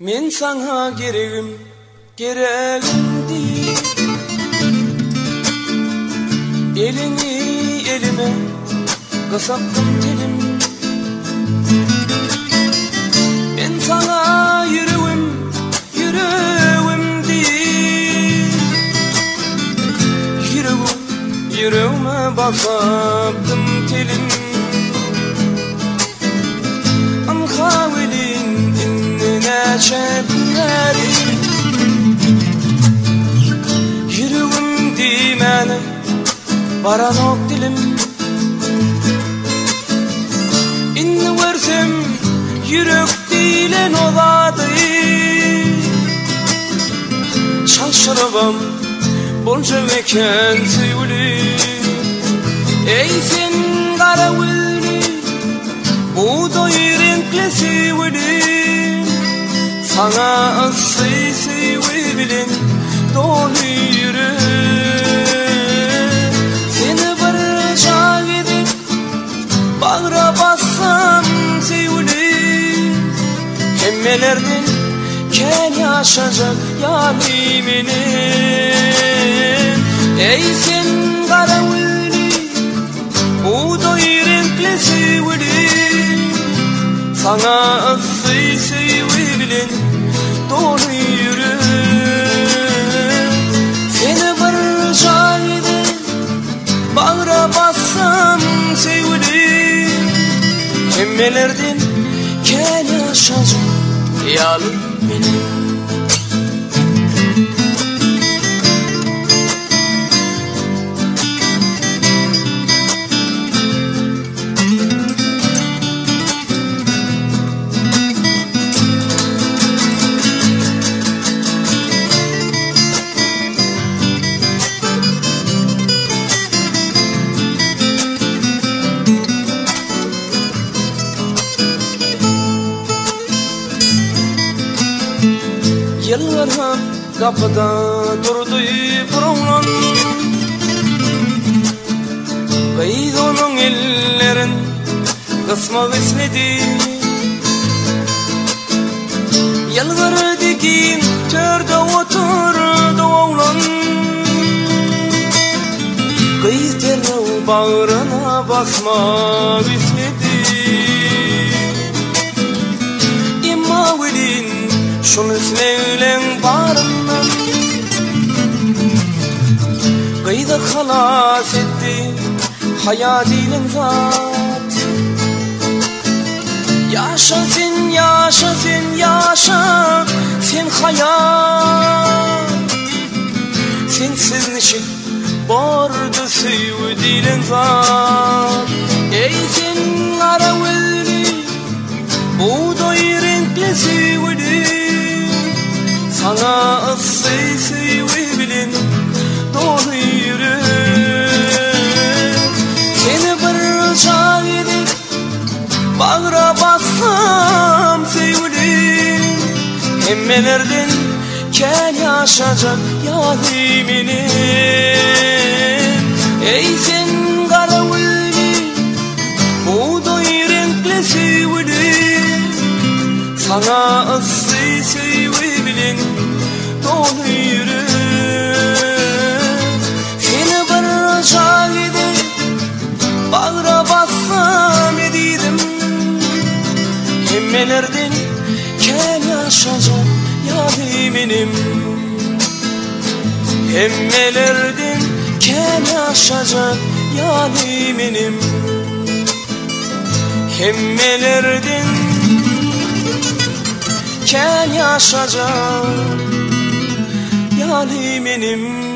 Men saňa geregim, geregim diýip. Eliňi elime gysapdym telim. Men saňa ýüregim, ýüregim diýip. Ýüregim ýüregime basypdym telim. Ynha welin indi näçe gün bäri Ýüregim diýmäne baranok dilim Indi görsem ýürek diýlen o zady Çalşyrybam boljak eken söýgüli Eý sen gara gülli Bugdaý reňkli söýgüli Saňa yssy söýgi bilen doly ýürek Seni bir gezek bagra bassam söýgüli Hemmelerden kän ýaşajak ýaly menem. Eý sen gara gülli, bugdaý reňkli söýgüli, Saňa yssy söýgi bilen doly ýürek. Seni bir jaýda bagra bassam söýgüli, Hemmelerden kän ýaşajak ýaly menem. Ýylgyryp gapyda durdy bir oglan. Gyz onuň ellerin gysmak isledi. Ýylgyrdy giň törde oturdy oglan. Gyz derrew bagryna basmak isledi. Emma welin şol islegleň baryndan Gyzy halas etdi haýa diýlen zat. Ýaşa sen, ýaşa sen, ýaşa sen haýat. Sensiz niçik bordy söýgi diýlen zat. Eý sen gara gözli, bugdaý reňkli söýgüli, Saňa yssy söýgi bilen doly ýürek. Seni bir gezek Bagra bassam söýgülim Hemmelerden kän ýaşajak ýaly menem Eý sen gara gülli Bugdaý reňkli söýgülim Saňa yssy söýgi bilen doly ýürek Seni bir gezek Bagra bassam ezizim Hemmelerden kän ýaşajak ýaly menem Hemmelerden kän ýaşajak ýaly menem Hemmelerden kän ýaşajak ýaly menem.